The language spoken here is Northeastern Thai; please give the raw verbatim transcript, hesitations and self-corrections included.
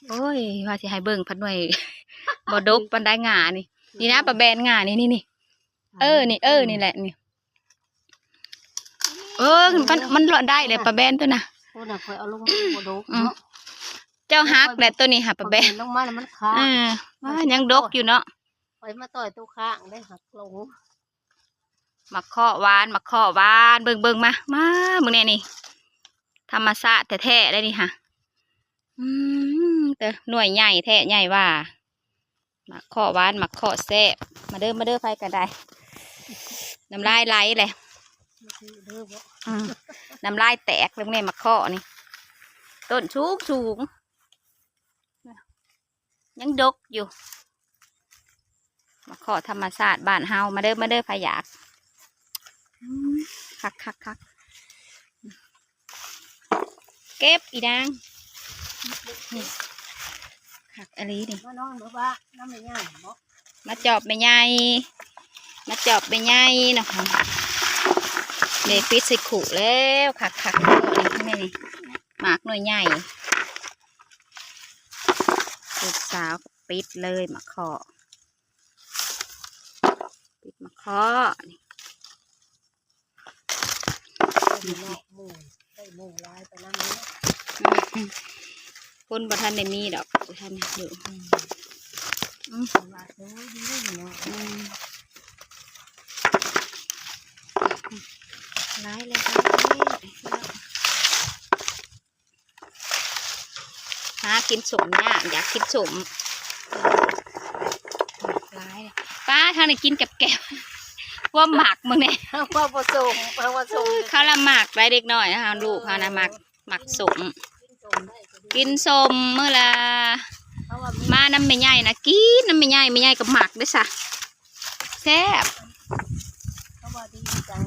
โอ้ย ว่าสิให้เบิ่งพัดหน่วย บ่ดกปานใดง่านี่ นี่นะ ปลาแบนง่านี่ นี่ นี่ เออ นี่ เออ นี่แหละ นี่ เออ มัน มันเลาะได้เลย ปลาแบนตัวน่ะ โอ้น่ะ ข่อยเอาลงมาบ่ดก อืม เนาะ เจ้าฮักแหละตัวนี้ค่ะ ปลาแบน ข่อยเห็นลงมาแล้วมันค้าง เออ ว่ายังดกอยู่เนาะ ข่อยมาต่อยตัวค้างได้หักลง หมากเคาะหวาน หมากเคาะหวาน เบิ่ง เบิ่งมา มา เบิ่งแน่นี่ ธรรมชาติแท้ๆ ได้นี่ค่ะ อืม แต่หน่วยใหญ่แท้ใหญ่ว่า หมากเคาะหวาน หมากเคาะแซ่บ มาเด้อ มาเด้อ ไผก็ได้ น้ำลายไหลเลย เด้อบ่ อืม น้ำลายแตกเลยเนี่ย หมากเคาะนี่ ต้นสูงสูง ยังดกอยู่ หมากเคาะธรรมชาติบ้านเฮา มาเด้อ มาเด้อ ไผอยาก อืม คัก คัก คัก เก็บอีนาง นี่ คักอีหลีนี่ มานอนบ่ว่าน้ำไม่ง่ายบ่ มาจอบแม่ใหญ่ มาจอบแม่ใหญ่เนาะค่ะ เด็กปิดใส่ขู่แล้ว คัก คัก นี่ นี่ หมากหน่วยใหญ่ ลูกสาวก็ปิดเลย หมากเคาะ ปิดหมากเคาะนี่ เนาะ หมู่ ได้หมู่หลายไปนำเนาะ อืม คนบ่ทันได้มีดอก บ่ทันได้อยู่ อืม อืม สำหรับโอ้ย ดีเลยเนาะ อืม หลายเลย หลายเลย หากินส้มยาก อยากกินส้ม หลายเลย ป้า ทางนี้กินกับแกล้ม ความหมักมึงเนี่ย ความผสม ความผสม เขาละหมักได้เด็กน้อยนะคะ ลูกเขานะหมัก หมักส้ม กินส้มได้ก็ดี กินส้มมื้อละ เพราะว่ามี มาน้ำแม่ใหญ่นะ กินน้ำแม่ใหญ่ แม่ใหญ่ก็หมักด้วยซะ แซ่บ เพราะว่าดีจัง